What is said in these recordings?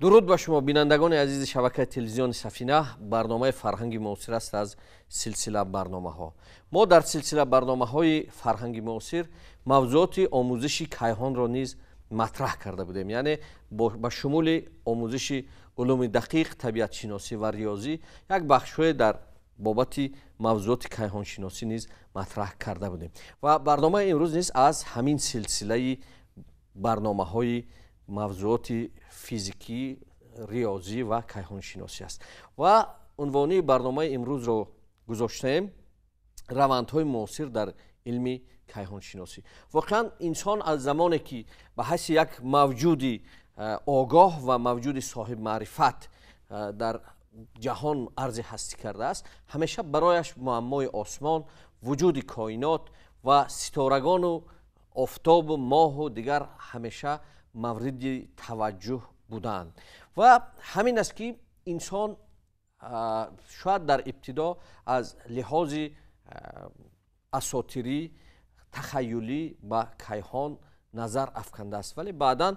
Дуруд ба шумо, бинандагони азизи шабакаи телевизиони Сафина. Барномаи Фарҳанги муосир аст аз силсила барномаҳо. Мо дар силсила барномаҳои Фарҳанги муосир мавзӯоти омӯзиши кайҳонро низ матраҳ карда будем, яъне ба шумули омӯзиши улуми дақиқ, табиатшиносӣ ва риёзӣ як бахшҳое дар бобати мавзӯоти кайҳоншиносӣ низ матраҳ карда будем ва барномаи имрӯз низ аз ҳамин силсилаи барномаҳои мавзӯоти физикӣ, риёзӣ ва кайҳоншиносӣ аст ва унвонии барномаи имрӯзро гузоштаем равандҳои муосир дар илми кайҳоншиносӣ. Воқеан, инсон аз замоне ки ба ҳайси як мавҷуди огоҳ ва мавҷуди соҳибмаърифат дар ҷаҳон арзи ҳастӣ кардааст, ҳамеша барояш муаммои осмон, вуҷуди коинот ва ситорагону офтобу моҳу дигар ҳамеша мавриди таваҷҷӯҳ будаанд. Ва ҳамин аст, ки инсон шояд дар ибтидо аз лиҳози асотирӣ, тахаюлӣ ба кайҳон назар афкандааст, вале баъдан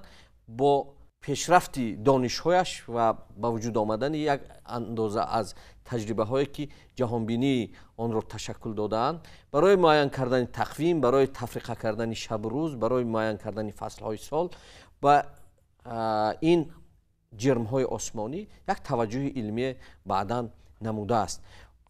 бо пешрафти донишҳояш ва ба вуҷуд омадани як андоза аз таҷрибаҳое, ки ҷаҳонбинии онро ташаккул додаанд, барои муайян кардани тақвим, барои тафриқа кардани шабу рӯз, барои муайян кардани фаслҳои сол ба ин ҷирмҳои осмонӣ як таваҷҷӯҳи илмие баъдан намудааст.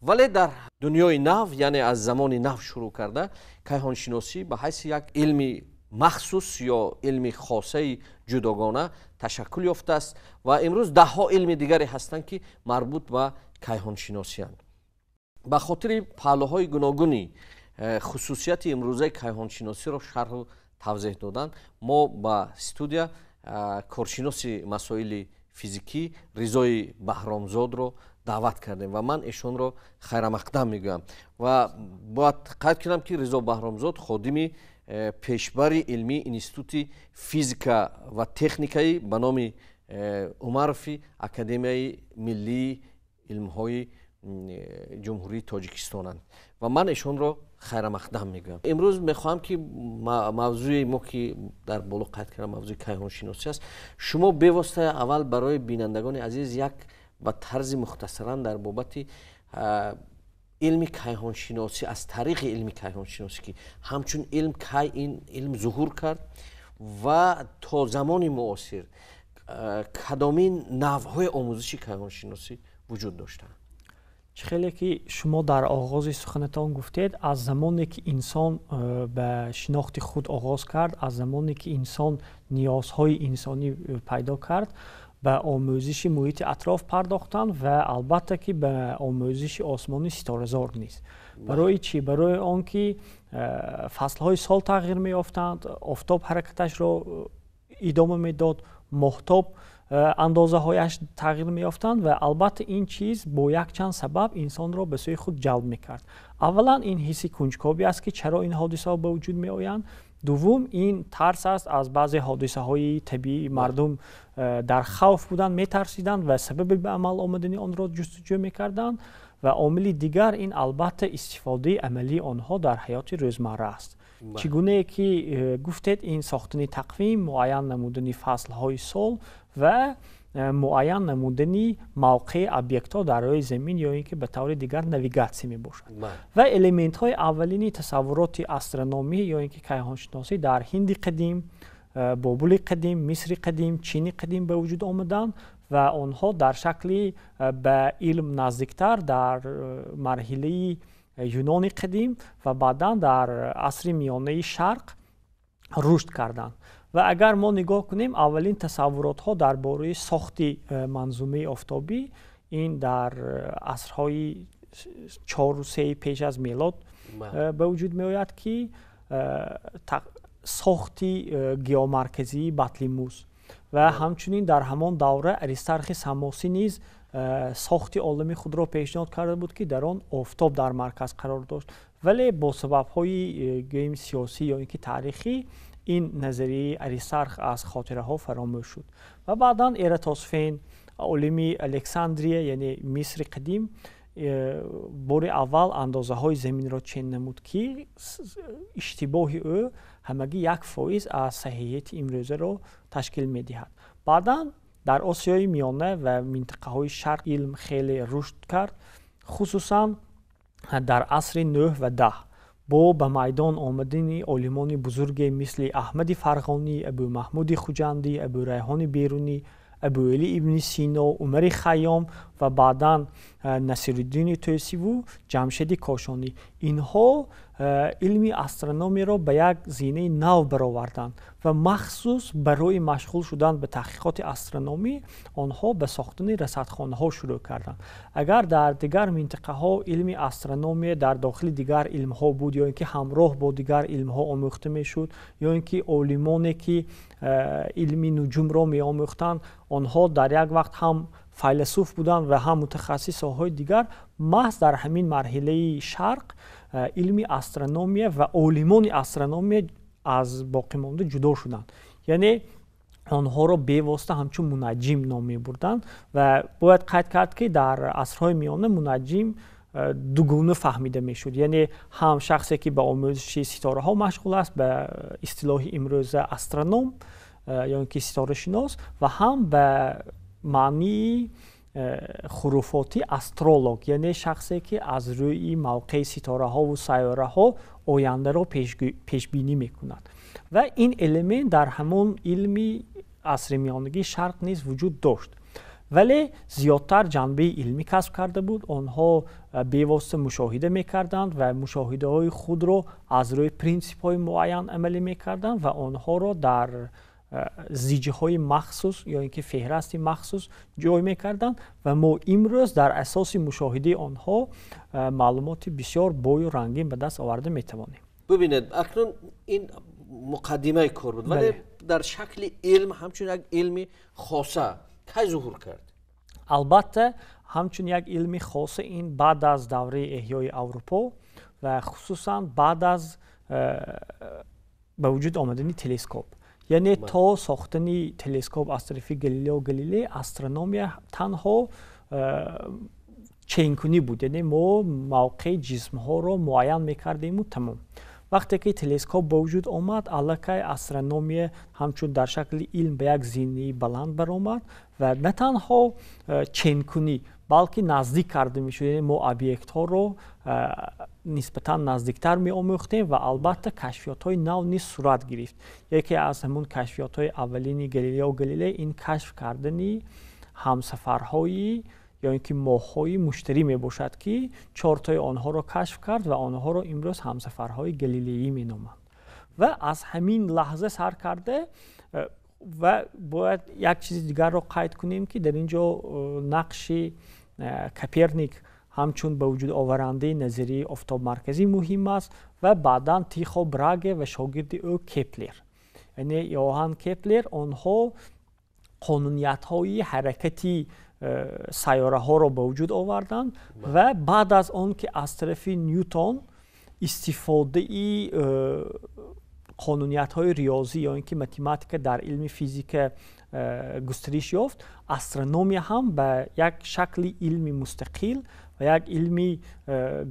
Вале дар дунёи нав, яъне аз замони нав шурӯъ карда, кайҳоншиносӣ ба ҳайси як илми махсус ё илми хосаи ҷудогона ташаккул ёфтааст ва имрӯз даҳҳо илми дигаре ҳастанд, ки марбут ба кайҳоншиносиянд. Ба хотири паҳлӯҳои гуногуни хусусияти имрӯзаи кайҳоншиносиро шарҳу тавзеҳ додан, мо ба студия коршиноси масоили физикӣ Ризои Баҳромзодро даъват кардем ва ман эшонро хайрамақдам мегӯям. Ва бояд қайд кунам, ки Ризо Баҳромзод ходими пешбари илмии Институти физика ва техникаи ба номи Умарови Академияи миллии илмҳои Ҷумҳурии Тоҷикистонанд ва ман эшонро хайрамақдам мегӯям. Имрӯз мехоҳам, ки мавзӯи мо, ки дар боло қайд кардам, мавзӯи кайҳоншиносӣ аст. Шумо бевосита аввал барои бинандагони азиз як ба тарзи мухтасаран дар бобати илми кайҳоншиносӣ, аз таърихи илми кайҳоншиносӣ, ки ҳамчун илм кай ин илм зуҳур кард ва то замони муосир кадомин навъҳои омӯзиши кайҳоншиносӣ вуҷуд доштаанд. Чӣ хеле ки шумо дар оғози суханатон гуфтед, аз замоне ки инсон ба шинохти худ оғоз кард, аз замоне ки инсон ниёзҳои инсонӣ пайдо кард, ба омӯзиши муҳити атроф пардохтанд ва албатта ки ба омӯзиши осмони ситоразор низ. Барои чӣ? Барои он ки фаслҳои сол тағйир меёфтанд, офтоб ҳаракаташро идома медод, моҳтоб андозаҳояш тағйир меёфтанд ва албатта ин чиз бо якчанд сабаб инсонро ба сӯи худ ҷалб мекард. Аввалан, ин ҳисси кунҷкобӣ аст, ки чаро ин ҳодисаҳо ба вуҷуд меоянд. Дуввум, ин тарс аст аз баъзе ҳодисаҳои табиӣ. Мардум дар хавф буданд, метарсиданд ва сабаби ба амал омадани онро ҷустуҷӯ мекарданд. Ва омили дигар ин албатта истифодаи амалии онҳо дар ҳаёти рӯзмарра аст. Чӣ гунае ки гуфтед, ин сохтани тақвим, муайян намудани фаслҳои сол ва муайян намудани мавқеи объектҳо дар рӯи замин ё ин ки ба таври дигар навигатсия мебошад. Ва элементҳои аввалини тасаввуроти астрономӣ ё ин ки кайҳоншиносӣ дар Ҳинди қадим, Бобули қадим, Мисри қадим, Чини қадим ба вуҷуд омаданд ва онҳо дар шакли ба илм наздиктар дар марҳилаи Юнони қадим ва баъдан дар асри Миёнаи Шарқ рушд карданд. Ва агар мо нигоҳ кунем, аввалин тасаввуротҳо дар бораи сохти манзумаи офтобӣ ин дар асрҳои 4-3 пеш аз мелод ба вуҷуд меояд, ки сохти геомарказии Батлимус ва ҳамчунин дар ҳамон давра Аристархи Самосӣ низ сохти олами худро пешниҳод карда буд, ки дар он офтоб дар марказ қарор дошт. Вале бо сабабҳои гӯем сиёсӣ ё ин ки таърихӣ ин назарияи Аристарх аз хотираҳо фаромӯш шуд. Ва баъдан Эратосфен, олими Александрия, яъне Мисри қадим, бори аввал андозаҳои заминро чен намуд, ки иштибоҳи ӯ ҳамагӣ 1% аз саҳиҳияти имрӯзаро ташкил медиҳад. Баъдан Дар Осиёи Миёна ва минтақаҳои Шарқ илм хеле рушд кард, хусусан дар асри 9 ва 10 бо ба майдон омадани олимони бузурге мисли Аҳмади Фарғонӣ, Абумаҳмуди Хуҷандӣ, Абурайҳони Берунӣ, Абуалӣ ибни Сино, Умари Хайём ва баъдан Насируддини Тӯсиву Ҷамшеди Кошонӣ. Инҳо илми астрономиро ба як зинаи нав бароварданд ва махсус барои машғул шудан ба таҳқиқоти астрономӣ онҳо ба сохтани расадхонаҳо шурӯъ карданд. Агар дар дигар минтақаҳо илми астрономия дар дохили дигар илмҳо буд ё ин ки ҳамроҳ бо дигар илмҳо омӯхта мешуд, ё ин ки олимоне ки илми нуҷумро меомӯхтанд, онҳо дар як вақт ҳам файласуф буданд ва ҳам мутахассис соҳаҳои дигар, маҳз дар ҳамин марҳилаи Шарқ илми астрономия ва олимони астрономия аз боқимонда ҷудо шуданд. Яъне онҳоро бевосита ҳамчун мунаҷҷим ном мебурданд ва бояд қайд кард, ки дар асрҳои миёна мунаҷҷим дугуна фаҳмида мешуд. Яъне ҳам шахсе ки ба омӯзиши ситораҳо машғул аст, ба истилоҳи имрӯза астроном ё ин ки ситорашинос, ва ҳам ба маънии хуруфотӣ астролог, яъне шахсе ки аз рӯи мавқеи ситораҳову сайёраҳо ояндаро пешбинӣ мекунад. Ва ин элемент дар ҳамон илми асри миёнагии Шарқ низ вуҷуд дошт, вале зиёдтар ҷанбаи илмӣ касб карда буд. Онҳо бевосита мушоҳида мекарданд ва мушоҳидаҳои худро аз рӯи принсипҳои муайян амалӣ мекарданд ва онҳоро дар зиҷҳои махсус ё ин ки феҳрасти махсус ҷой мекарданд ва мо имрӯз дар асоси мушоҳидаи онҳо маълумоти бисёр бою рангин ба даст оварда метавонем. Бубинед, акнун ин муқаддимаи кор буд, вале дар шакли илм ҳамчун як илми хоса кай зуҳур кард? Албатта, ҳамчун як илми хоса ин баъд аз давраи эҳёи Аврупо ва хусусан баъд аз ба вуҷуд омадани телескоп. Яъне то сохтани телескоп аз тарафи Галилео Галилей астрономия танҳо ченкунӣ буд, яъне мо мавқеи ҷисмҳоро муайян мекардему тамом. Вақте ки телескоп ба вуҷуд омад, аллакай астрономия ҳамчун дар шакли илм ба як зинаи баланд баромад ва на танҳо ченкунӣ, балки наздик карда мешуд. Яъне мо объектҳоро нисбатан наздиктар меомӯхтем ва албатта кашфиётҳои нав низ сурат гирифт. Яке аз ҳамун кашфиётҳои аввалини Галилео Галилей ин кашф кардани ҳамсафарҳои ё ин ки моҳҳои Муштарӣ мебошад, ки чортои онҳоро кашф кард ва онҳоро имрӯз ҳамсафарҳои галилеӣ меноманд. Ва аз ҳамин лаҳза сар карда, ва бояд як чизи дигарро қайд кунем, ки дар ин ҷо нақши Коперник ҳамчун ба вуҷуд оварандаи назарияи офтобмарказӣ муҳим аст ва баъдан Тихо Браге ва шогирди ӯ Кеплер, яъне Йоҳан Кеплер, онҳо қонуниятҳои ҳаракати сайёраҳоро ба вуҷуд оварданд ва баъд аз он ки аз тарафи Нютон истифодаи қонуниятҳои риёзӣ ё ин ки математика дар илми физика густариш ёфт, астрономия ҳам ба як шакли илми мустақил ва як илми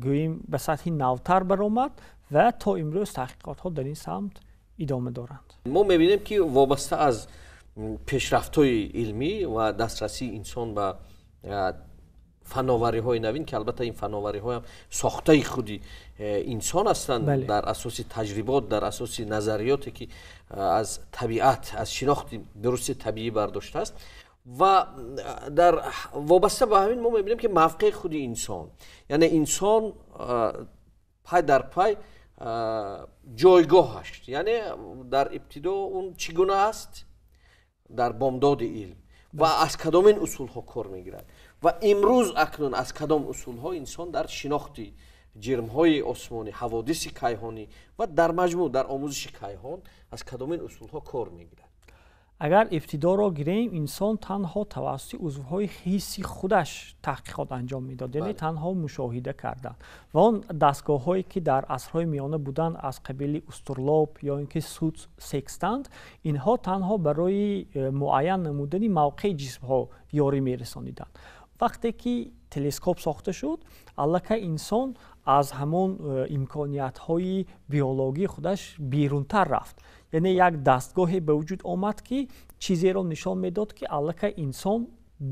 гӯем ба сатҳи навтар баромад ва то имрӯз таҳқиқотҳо дар ин самт идома доранд. Мо мебинем, ки вобаста аз пешрафтҳои илмӣ ва дастрасии инсон ба фановариҳои навин, ки албатта ин фановариҳоям сохтаи худи инсон ҳастанд, дар асоси таҷрибот, дар асоси назариёте ки аз табиат, аз шинохти дурусти табиӣ бардоштааст, ва дар вобаста ба ҳамин мо мебинем, ки мавқеи худи инсон, яъне инсон пай дар пай ҷойгоҳаш, яъне дар ибтидо он чӣ гуна аст дар бомдоди илм ва аз кадомин усулҳо кор мегирад ва имрӯз акнун аз кадом усулҳо инсон дар шинохти ҷирмҳои осмонӣ, ҳаводиси кайҳонӣ ва дар маҷмӯъ дар омӯзиши кайҳон аз кадомин усулҳо кор мегирад. Агар ибтидоро гирем, инсон танҳо тавассути узвҳои ҳисси худаш таҳқиқот анҷом медод, яъне танҳо мушоҳида кардан. Ва он дастгоҳҳое ки дар асрҳои миёна буданд, аз қабили устурлоб ё ин ки суд, секстант, инҳо танҳо барои муайян намудани мавқеи ҷисмҳо ёрӣ мерасониданд. Вақте ки телескоп сохта шуд, аллакай инсон Аз ҳамон имкониятҳои биологии худаш берунтар рафт. Яъне як дастгоҳе ба вуҷуд омад, ки чизеро нишон медод, ки аллакай инсон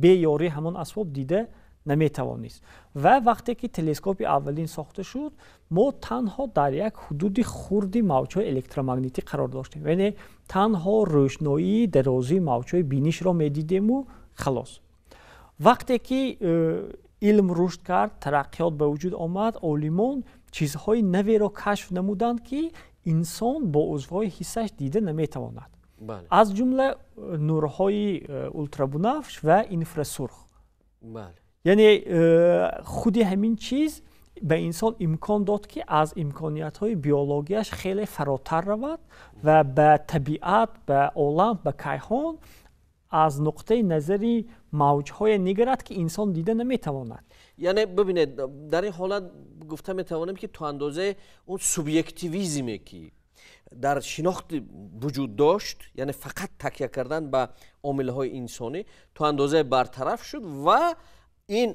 бе ёрии ҳамон асбоб дида наметавонист. Ва вақте ки телескопи аввалин сохта шуд, мо танҳо дар як ҳудуди хурди мавҷҳои электромагнитӣ қарор доштем, яъне танҳо рӯшноии дарозии мавҷҳои бинишро медидему халос. Вақте ки илм рушд кард, тараққиёт ба вуҷуд омад, олимон чизҳои наверо кашф намуданд, ки инсон бо узвҳои ҳиссаш дида наметавонад, аз ҷумла нурҳои ултрабунафш ва инфрасурх. Яъне худи ҳамин чиз ба инсон имкон дод, ки аз имкониятҳои биологияш хеле фаротар равад ва ба табиат, ба олам, ба кайҳон аз нуқтаи назари мавҷҳое нигарад, ки инсон дида наметавонад. Яъне бибинед, дар ин ҳолат гуфта метавонем, ки то андозае он субъективизме, ки дар шинохт вуҷуд дошт, яъне фақат такя кардан ба омилҳои инсонӣ, то андозае бартараф шуд ва ин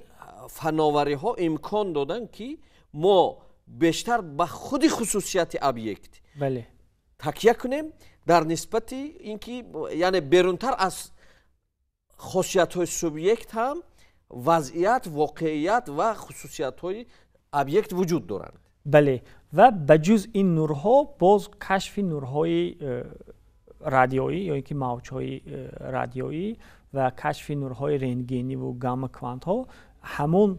фановариҳо имкон доданд, ки мо бештар ба худи хусусияти объект такя кунем дар нисбати ин ки, яъне берунтар аз хосиятҳои субъект ҳам вазъият, воқеият ва хусусиятҳои объект вуҷуд доранд. Бале, ва ба ҷуз ин нурҳо боз кашфи нурҳои радиоӣ ё ин ки мавҷҳои радиоӣ ва кашфи нурҳои рентгениву гамма квантҳо ҳамон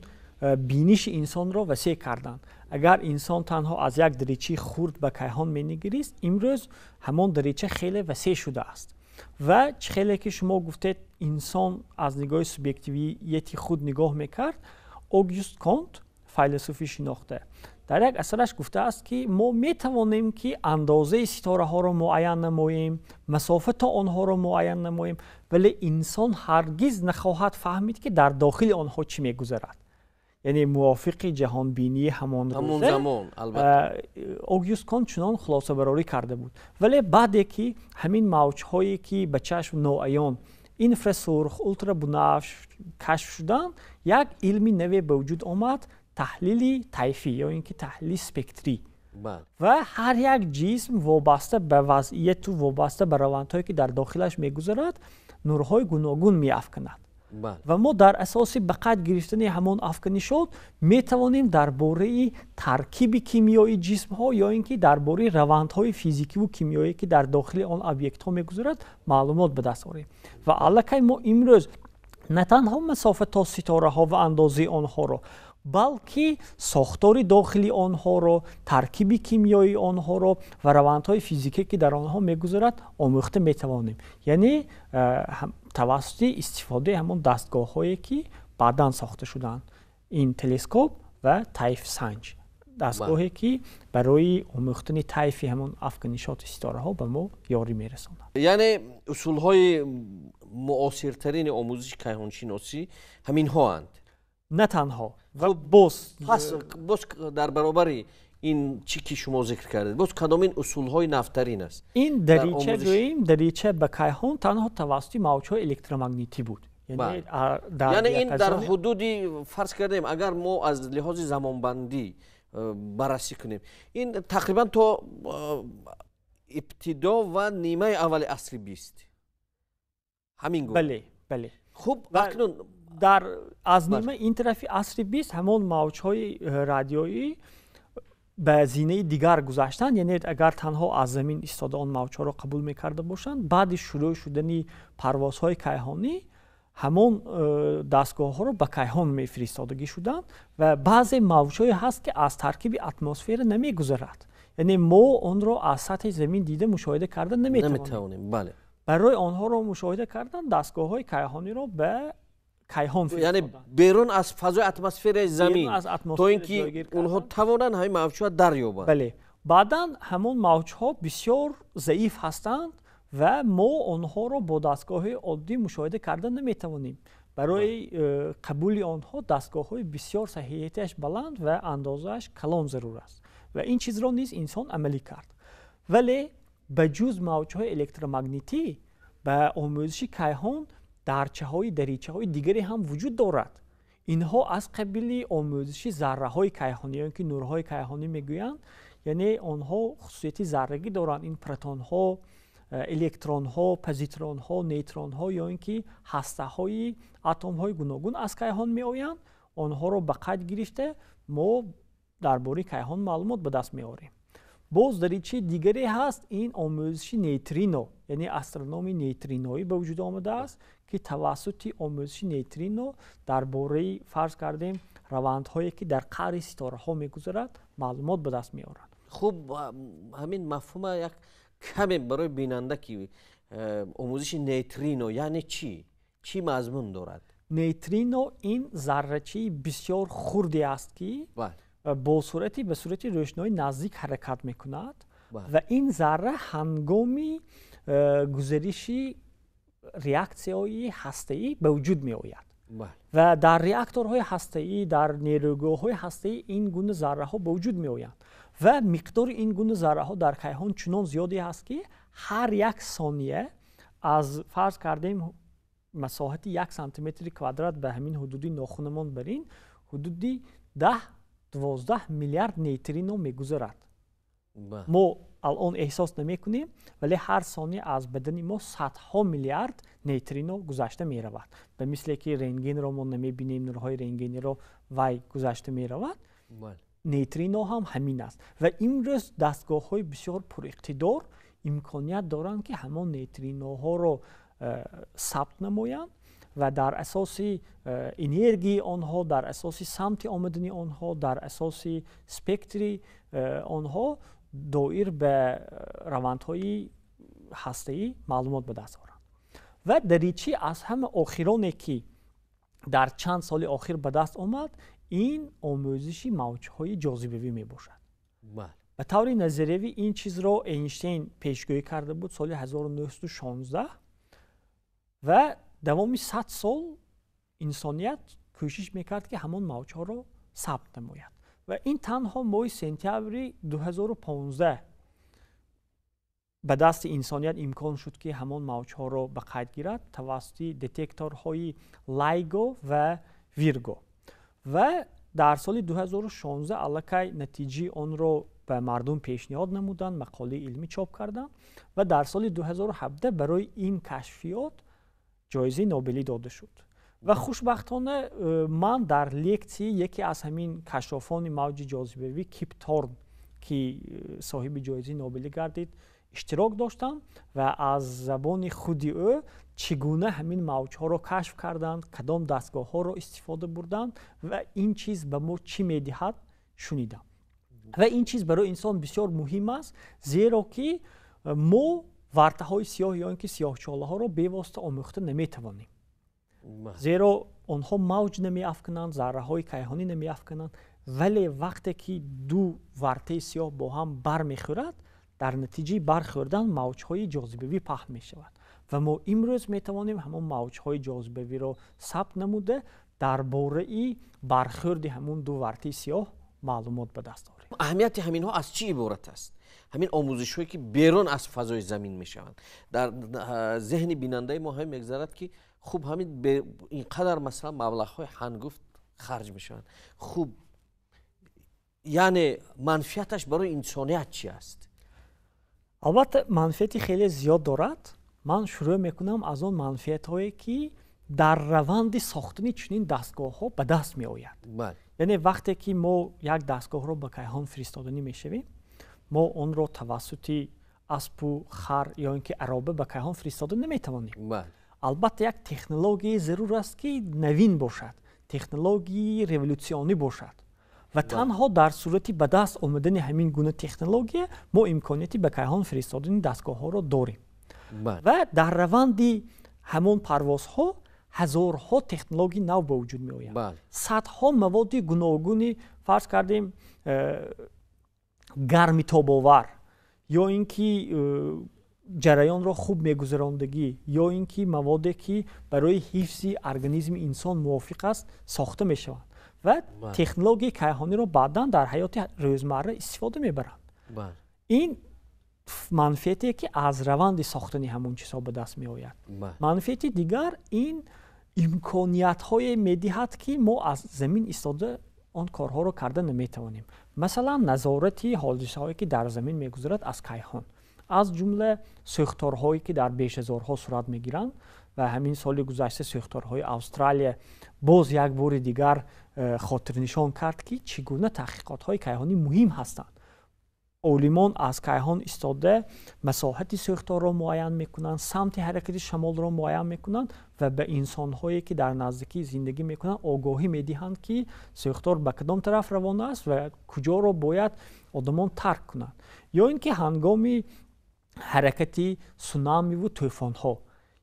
биниши инсонро васеъ карданд. Агар инсон танҳо аз як даричаи хурд ба кайҳон менигарист, имрӯз ҳамон дарича хеле васеъ шудааст. Ва чӣ хеле ки шумо гуфтед, инсон аз нигоҳи субъективияти худ нигоҳ мекард, Огюст Конт, файласуфи шинохта, дар як асараш гуфтааст, ки мо метавонем, ки андозаи ситораҳоро муайян намоем, масофа то онҳоро муайян намоем, вале инсон ҳаргиз нахоҳад фаҳмид, ки дар дохили онҳо чӣ мегузарад. Яъне мувофиқи ҷаҳонбинии ҳамон замон. Огюст Конт чунон хулосабарорӣ карда буд. Вале баъде ки ҳамин мавҷҳое, ки ба чашм ноаён, инфрасурх, ултрабунафш кашф шуданд, як илми наве ба вуҷуд омад: таҳлили тайфӣ ё ин ки таҳлили спектрӣ. Ва ҳар як ҷисм вобаста ба вазъияту вобаста ба равандҳое, ки дар дохилаш мегузарад, нурҳои гуногун меафканад. Ва мо дар асоси ба қайд гирифтани ҳамон афканишот метавонем дар бораи таркиби кимиёии ҷисмҳо ё ин ки дар бораи равандҳои физикиву кимиёие, ки дар дохили он объектҳо мегузарад, маълумот ба даст орем. Ва аллакай мо имрӯз на танҳо масофа то ситораҳо ва андозаи онҳоро, балки сохтори дохили онҳоро, таркиби кимиёии онҳоро ва равандҳои физикие, ки дар онҳо мегузарад, омӯхта метавонем, яъне тавассути истифодаи ҳамон дастгоҳҳое, ки баъдан сохта шуданд: ин телескоп ва тайфсанҷ, дастгоҳе, ки барои омӯхтани тайфи ҳамон афканишоти ситораҳо ба мо ёрӣ мерасонад. Яъне усулҳои муосиртарини омӯзиши кайҳоншиносӣ ҳаминҳоанд? На танҳо. Ва боз Пас боз дар баробари ин чӣ ки шумо зикр кардед, боз кадомин усулҳои навтарин аст? Ин дарича, гӯем, дарича ба кайҳон танҳо тавассути мавҷҳои электромагнитӣ буд. Яъне ин дар ҳудуди, фарз кардем, агар мо аз лиҳози замонбандӣ баррасӣ кунем, ин тақрибан то ибтидо ва нимаи аввали асри 20 ҳамин гуна. Бале. Хуб, акнун Дар аз нима ин тарафи асри 20 ҳамон мавҷҳои радиоӣ ба зинаи дигар гузаштанд. Яъне агар танҳо аз замин истода он мавҷҳоро қабул мекарда бошанд, баъди шурӯъ шудани парвозҳои кайҳонӣ ҳамон дастгоҳҳоро ба кайҳон мефиристодагӣ шуданд. Ва баъзе мавҷҳое ҳаст, ки аз таркиби атмосфера намегузарад, яъне мо онро аз сатҳи замин дида, мушоҳида карда наметавонем. Барои онҳоро мушоҳида кардан дастгоҳҳои кайҳониро ба кайҳон. Яъне берун аз фазои атмосфераи замин, то ин ки онҳо тавонанд ҳамин мавҷҳоро дарёбанд. Бале, баъдан ҳамон мавҷҳо бисёр заиф ҳастанд ва мо онҳоро бо дастгоҳи оддӣ мушоҳида карда наметавонем. Барои қабули онҳо дастгоҳҳои бисёр саҳияташ баланд ва андозааш калон зарур аст ва ин чизро низ инсон амалӣ кард. Вале ба ҷуз мавҷҳои электромагнитӣ ба омӯзиши кайҳон дарчаҳои даричаҳои дигаре ҳам вуҷуд дорад. Инҳо аз қабили омӯзиши зарраҳои кайҳонӣ ё ин ки нурҳои кайҳонӣ мегӯянд, яъне онҳо хусусияти заррагӣ доранд. Ин протонҳо, электронҳо, позитронҳо, нейтронҳо ё ин ки ҳастаҳои атомҳои гуногун аз кайҳон меоянд. Онҳоро ба қайд гирифта мо дар бораи кайҳон маълумот ба даст меорем. Боз даричаи дигаре ҳаст, ин омӯзиши нейтрино, яъне астрономи нейтриноӣ ба вуҷуд омадааст, ки тавассути омӯзиши нейтрино дар бораи, фарз кардем, равандҳое ки дар қаъри ситораҳо мегузарад, маълумот ба даст меорад. Хуб, ҳамин мафҳума як каме барои бинанда, ки омӯзиши нейтрино яъне чӣ, чӣ мазмун дорад? Нейтрино ин заррачаи бисёр хурде аст, ки бо суръати ба суръати рӯшноӣ наздик ҳаракат мекунад ва ин зарра ҳангоми гузариши реаксияҳои ҳастаӣ ба вуҷуд меояд ва дар реакторҳои ҳастаӣ, дар нерӯгоҳҳои ҳастаӣ ин гуна зарраҳо ба вуҷуд меоянд ва миқдори ин гуна зарраҳо дар кайҳон чунон зиёде аст, ки ҳар як сония аз, фарз кардем, масоҳати 1 сантиметри квадрат ба ҳамин ҳудуди нохунамон барин ҳудуди 10-12 миллиард нейтрино мегузарад. Мо алон эҳсос намекунем, вале ҳар сония аз бадани мо садҳо миллиард нейтрино гузашта меравад. Ба мисле ки рентгенро мо намебинем, нурҳои рентгениро, вай гузашта меравад, нейтрино ҳам ҳамин аст. Ва имрӯз дастгоҳҳои бисёр пуриқтидор имконият доранд, ки ҳамон нейтриноҳоро сабт намоянд ва дар асоси энергияи онҳо, дар асоси самти омадани онҳо, дар асоси спектри онҳо доир ба равандҳои ҳастаӣ маълумот ба даст оранд. Ва даричи аз ҳама охироне, ки дар чанд соли охир ба даст омад, ин омӯзиши мавҷҳои ҷозибавӣ мебошад. Ба таври назариявӣ ин чизро Эйнштейн пешгӯӣ карда буд соли 1916 ва давоми 100 сол инсоният кӯшиш мекард, ки ҳамон мавҷҳоро сабт намояд. Ва ин танҳо моҳи сентябри 2015 ба дасти инсоният имкон шуд, ки ҳамон мавҷҳоро ба қайд гирад тавассути детекторҳои Лайго ва Вирго. Ва дар соли 2016 аллакай натиҷаи онро ба мардум пешниҳод намуданд, мақолаи илмӣ чоп карданд ва дар соли 2017 барои ин кашфиёт ҷоизаи Нобелӣ дода шуд. Ва хушбахтона ман дар лексияи яке аз ҳамин кашшофони мавҷи ҷозибавӣ, Кип Торн, ки соҳиби ҷоизаи Нобелӣ гардид, иштирок доштам ва аз забони худи ӯ чӣ гуна ҳамин мавҷҳоро кашф карданд, кадом дастгоҳҳоро истифода бурданд ва ин чиз ба мо чӣ медиҳад, шунидам. Ва ин чиз барои инсон бисёр муҳим аст, зеро ки мо вартаҳои сиёҳ ё ин ки сиёҳчолаҳоро бевосита омӯхта наметавонем, зеро онҳо мавҷ намеафкананд, зарраҳои кайҳонӣ намеафкананд. Вале вақте ки ду вартаи сиёҳ бо ҳам бармехӯрад, дар натиҷаи бархӯрдан мавҷҳои ҷозибавӣ паҳн мешавад ва мо имрӯз метавонем ҳамон мавҷҳои ҷозибавиро сабт намуда, дар бораи бархӯрди ҳамон ду вартаи сиёҳ маълумот ба даст орем. Аҳамияти ҳаминҳо аз чӣ иборат аст, ҳамин омӯзишҳое, ки берун аз фазои замин мешаванд? Дар зеҳни бинандаи мо ҳамин мегузарад, ки хуб, ҳамин ин қадар, масалан, маблағҳои ҳангуфт харҷ мешаванд, хуб, яъне манфиаташ барои инсоният чӣ аст? Албатта, манфиати хеле зиёд дорад. Ман шурӯъ мекунам аз он манфиатҳое, ки дар раванди сохтани чунин дастгоҳҳо ба даст меояд. Яъне вақте ки мо як дастгоҳро ба кайҳон фиристоданӣ мешавем, мо онро тавассути аспу хар ё ин ки ароба ба кайҳон фиристода наметавонем. Албатта, як технологияи зарур аст, ки навин бошад, технологияи революсионӣ бошад. Ва танҳо дар сурати ба даст омадани ҳамин гуна технология мо имконияти ба кайҳон фиристодани дастгоҳҳоро дорем. Ва дар раванди ҳамон парвозҳо ҳазорҳо технологияи нав ба вуҷуд меояд, садҳо маводи гуногуни, фарз кардем, гармитобовар ё ин ки ҷараёнро хуб мегузарондагӣ, ё ин ки маводе, ки барои ҳифзи организми инсон мувофиқ аст, сохта мешаванд ва технологияи кайҳониро баъдан дар ҳаёти рӯзмарра истифода мебаранд. Ин манфиате, ки аз раванди сохтани ҳамон чизҳо ба даст меояд. Манфиати дигар ин Имкониятҳое медиҳад, ки мо аз замин истода он корҳоро карда наметавонем. Масалан, назорати ҳодисаҳое, ки дар замин мегузарад аз кайҳон, аз ҷумла сӯхторҳое, ки дар бешазорҳо сурат мегиранд. Ва ҳамин соли гузашта сӯхторҳои Австралия боз як бори дигар хотирнишон кард, ки чӣ гуна таҳқиқотҳои кайҳонӣ муҳим ҳастанд. Олимон аз кайҳон истода масоҳати сӯхторро муайян мекунанд, самти ҳаракати шамолро муайян мекунанд ва ба инсонҳое, ки дар наздикӣ зиндагӣ мекунанд, огоҳӣ медиҳанд, ки сӯхтор ба кадом тараф равона аст ва куҷоро бояд одамон тарк кунанд. Ё ин ки ҳангоми ҳаракати сунамиву тӯфонҳо,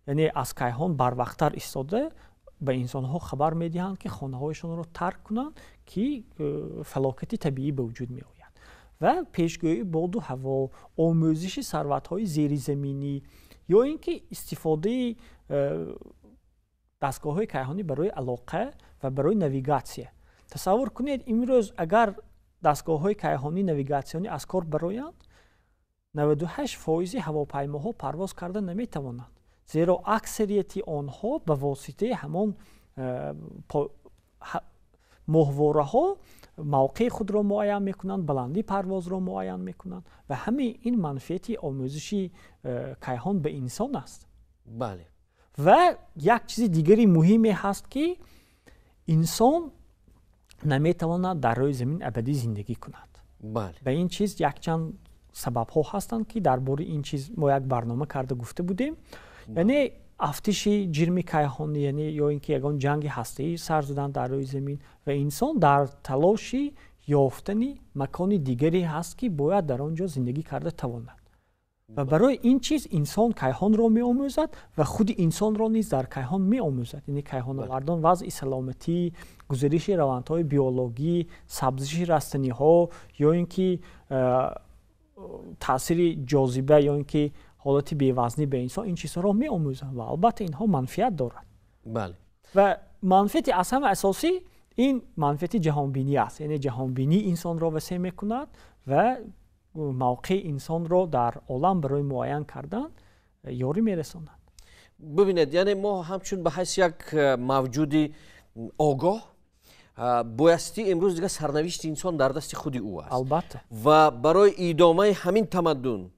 яъне аз кайҳон барвақттар истода ба инсонҳо хабар медиҳанд, ки хонаҳояшонро тарк кунанд, ки фалокати табиӣ ба вуҷуд меояд. Ва пешгӯии боду ҳаво, омӯзиши сарватҳои зеризаминӣ ё ин ки истифодаи дастгоҳҳои кайҳонӣ барои алоқа ва барои навигатсия. Тасаввур кунед, имрӯз агар дастгоҳҳои кайҳонӣ навигатсионӣ аз кор бароянд, 98% ҳавопаймоҳо парвоз карда наметавонанд, зеро аксарияти онҳо ба воситаи ҳамон моҳвораҳо мавқеи худро муайян мекунанд, баландии парвозро муайян мекунанд. Ва ҳамаи ин манфиати омӯзиши кайҳон ба инсон аст. Бале. Ва як чизи дигари муҳиме ҳаст, ки инсон наметавонад дар рӯи замин абадӣ зиндагӣ кунад. Бале. Ба ин чиз якчанд сабабҳо ҳастанд, ки дар бораи ин чиз мо як барнома карда гуфта будем. Яъне афтиши ҷирми кайҳонӣ, яъне ё ин ки ягон ҷанги ҳастаӣ сар задан дар рӯи замин, ва инсон дар талоши ёфтани макони дигаре ҳаст, ки бояд дар он ҷо зиндагӣ карда тавонад. Ва барои ин чиз инсон кайҳонро меомӯзад ва худи инсонро низ дар кайҳон меомӯзад. Яъне кайҳонавардон вазъи саломатӣ, гузариши равандҳои биологӣ, сабзиши растаниҳо ё ин ки таъсири ҷозиба ё ин ки ҳолати бевазнӣ ба инсон, ин чизҳоро меомӯзанд ва албатта инҳо манфиат дорад. Бале. Ва манфиати аз ҳама асосӣ ин манфиати ҷаҳонбинӣ аст. Яъне ҷаҳонбинӣ инсонро васеъ мекунад ва мавқеи инсонро дар олам барои муайян кардан ёрӣ мерасонад. Бибинед, яъне мо ҳамчун ба ҳайси як мавҷуди огоҳ боясти имрӯз дигар сарнавишти инсон дар дасти худи ӯ аст. Албатта. Ва барои идомаи ҳамин тамаддун,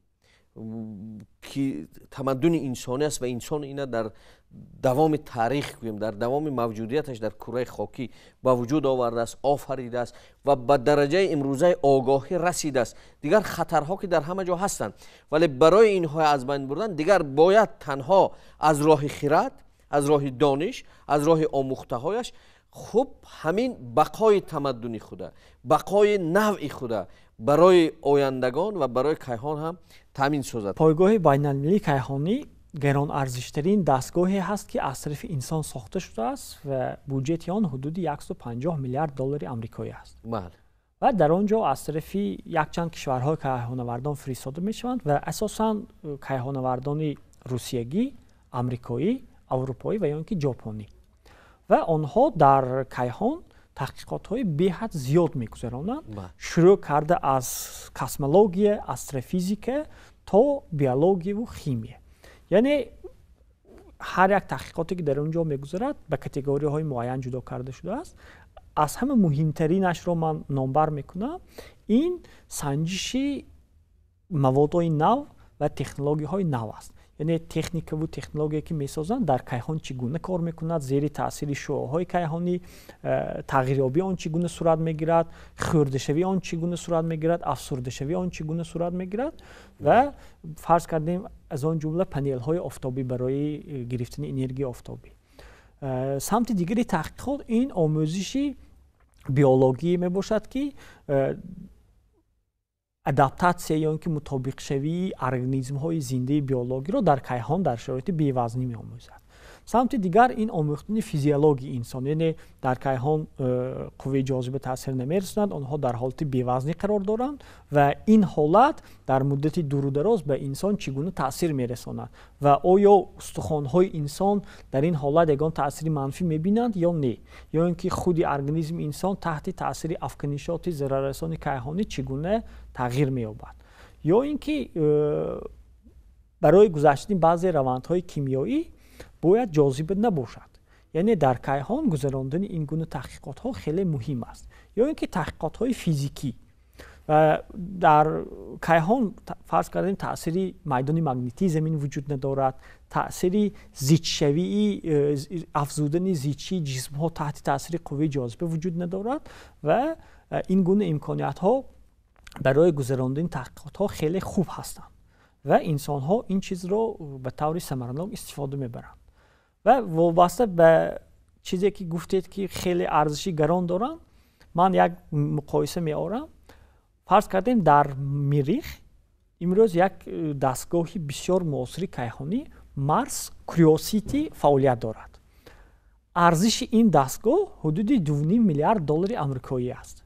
ки тамаддуни инсонӣ аст ва инсон ина дар давоми таърих, гӯем, дар давоми мавҷудияташ дар кураи хокӣ ба вуҷуд овардааст, офаридааст ва ба дараҷаи имрӯзаи огоҳӣ расидааст. Дигар хатарҳо, ки дар ҳама ҷо ҳастанд, вале барои инҳо аз байн бурдан дигар бояд танҳо аз роҳи хирад, аз роҳи дониш, аз роҳи омӯхтаҳояш хуб ҳамин бақои тамаддуни худа, бақои навъи худа барои ояндагон ва барои кайҳон ҳам таъмин созад. Пойгоҳи байналмилалии кайҳонӣ гаронарзиштарин дастгоҳе ҳаст, ки аз тарафи инсон сохта шудааст ва буҷети он ҳудуди 150 миллиард доллари амрикоӣ аст. Бале. Ва дар он ҷо аз тарафи якчанд кишварҳои кайҳонавардон фиристода мешаванд ва асосан кайҳонавардони русиягӣ, амрикоӣ, аврупоӣ ва ё ин ки ҷопонӣ. Ва онҳо дар кайҳон таҳқиқотҳои беҳад зиёд мегузаронанд, шурӯъ карда аз космология, астрофизика то биологияву химия. Яъне ҳар як таҳқиқоте, ки дар он ҷо мегузарад, ба категорияҳои муайян ҷудо карда шудааст. Аз ҳама муҳимтаринашро ман номбар мекунам, ин санҷиши маводҳои нав ва технологияҳои нав аст. Яъне техникаву технология, ки месозанд, дар кайҳон чӣ гуна кор мекунад, зери таъсири шуоъҳои кайҳонӣ тағйирёбии он чӣ гуна сурат мегирад, хӯрдашавии он чӣ гуна сурат мегирад, афсурдашавии он чӣ гуна сурат мегирад. Ва фарз кардем, аз он ҷумла панелҳои офтобӣ барои гирифтани энергияи офтобӣ. Самти дигари таҳқиқот ин омӯзиши биологӣ мебошад, ки адаптатсия ё ин ки мутобиқшавии организмҳои зиндаи биологиро дар кайҳон дар шароити бевазнӣ меомӯзад. Самти дигар ин омӯхтани физиологияи инсон, яъне дар кайҳон қувваи ҷозиба таъсир намерасонад, онҳо дар ҳолати бевазнӣ қарор доранд ва ин ҳолат дар муддати дуру дароз ба инсон чӣ гуна таъсир мерасонад ва оё устухонҳои инсон дар ин ҳолат ягон таъсири манфӣ мебинанд ё не, ё ин ки худи организми инсон таҳти таъсири афканишоти зараррасони кайҳонӣ чӣ гуна тағйир меёбад, ё ин ки барои гузаштани баъзе равандҳои кимиёӣ бояд ҷозиба набошад. Яъне дар кайҳон гузарондани ин гуна таҳқиқотҳо хеле муҳим аст. Ё ин ки таҳқиқотҳои физикӣ. Ва дар кайҳон, фарз кардем, таъсири майдони магнитии замин вуҷуд надорад, таъсири зичшавии, афзудани зичии ҷисмҳо таҳти таъсири қувваи ҷозиба вуҷуд надорад ва ин гуна имкониятҳо барои гузарондани таҳқиқотҳо хеле хуб ҳастанд ва инсонҳо ин чизро ба таври самаранок истифода мебаранд. Ва вобаста ба чизе ки гуфтед, ки хеле арзиши гарон доранд, ман як муқоиса меорам. Фарз кардем, дар Миррих имрӯз як дастгоҳи бисёр муосири кайҳонӣ, Марс Куриосити, фаъолият дорад. Арзиши ин дастгоҳ ҳудуди 2,5 миллиард доллари амрикоӣ аст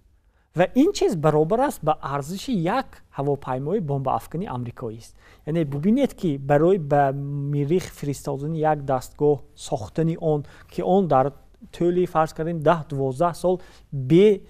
ва ин чиз баробар аст ба арзиши як ҳавопаймои бомбаафкани амрикоист. Яъне бубинед, ки барои ба Миррих фиристодани як дастгоҳ, сохтани он, ки он дар тӯли, фарз кардем, 10-12 сол бе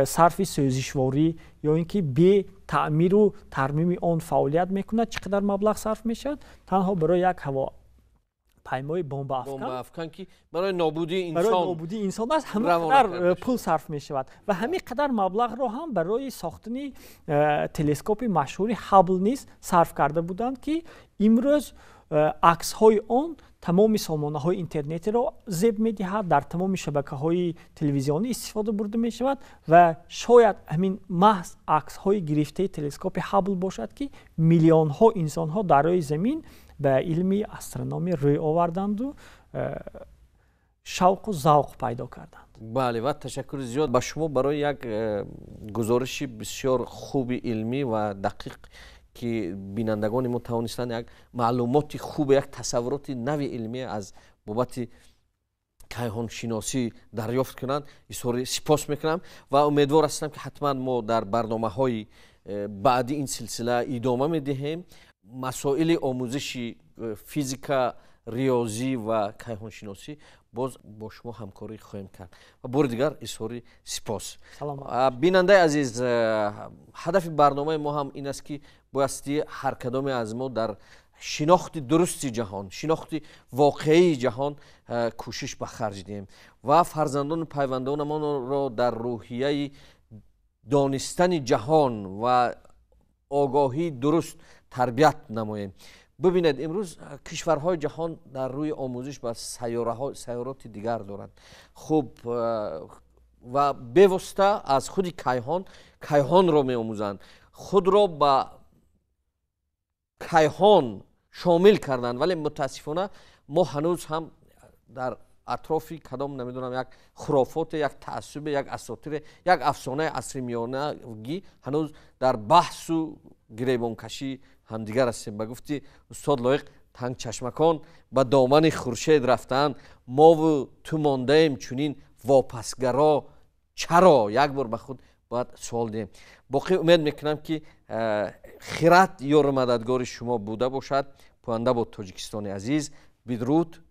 сарфи сӯзишворӣ ё ин ки бе таъмиру тармими он фаъолият мекунад, чӣ қадар маблағ сарф мешавад танҳо барои як ҳавопаймои бомбаафкан, ки барои нобудии инсон, барои нобудии инсон аст, ҳамин қадар пул сарф мешавад. Ва ҳамин қадар маблағро ҳам барои сохтани телескопи машҳури Хаббл низ сарф карда буданд, ки имрӯз аксҳои он тамоми сомонаҳои интернетиро зеб медиҳад, дар тамоми шабакаҳои телевизионӣ истифода бурда мешавад. Ва шояд ҳамин маҳз аксҳои гирифтаи телескопи Хаббл бошад, ки миллионҳо инсонҳо дар рӯи замин ба илми астрономӣ рӯй оварданду шавқу завқ пайдо карданд. Бале, ва ташаккури зиёд ба шумо барои як гузориши бисёр хуби илмӣ ва дақиқ, ки бинандагони мо тавонистанд як маълумоти хуб, як тасаввуроти нави илмӣ аз бобати кайҳоншиносӣ дарёфт кунанд. Изҳори сипос мекунам ва умедвор ҳастам, ки ҳатман мо дар барномаҳои баъди ин силсила идома медиҳем масоили омӯзиши физика, риёзӣ ва кайҳоншиносӣ. Боз бо шумо ҳамкорӣ хоҳем кард ва бори дигар изҳори сипос. Бинандаи азиз, ҳадафи барномаи мо ҳам ин аст, ки боясти ҳар кадоме аз мо дар шинохти дурусти ҷаҳон, шинохти воқеии ҷаҳон кӯшиш ба харҷ диҳем ва фарзандону пайвандонамонро дар рӯҳияи донистани ҷаҳон ва огоҳии дуруст тарбият намоем. Бибинед, имрӯз кишварҳои ҷаҳон дар рӯи омӯзиш ба сайёраҳо, сайёроти дигар доранд. Хуб, ва бевосита аз худи кайҳон кайҳонро меомӯзанд, худро ба кайҳон шомил карданд. Вале мутаассифона мо ҳанӯз ҳам дар атрофи кадом, намедонам, як хурофоте, як таассубе, як асотире, як афсонаи асри миёнагӣ ҳанӯз дар баҳсу гиребонкашӣ ҳамдигар ҳастем. Ба гуфти устод Лоиқ, тангчашмакон ба домани хуршед рафтаанд, мову ту мондаем чунин вопасгаро чаро? Як бор ба худ бояд суол диҳем. Боқӣ умед мекунам, ки хирад ёру мададгори шумо буда бошад. Пӯянда бод Тоҷикистони азиз. Бидруд.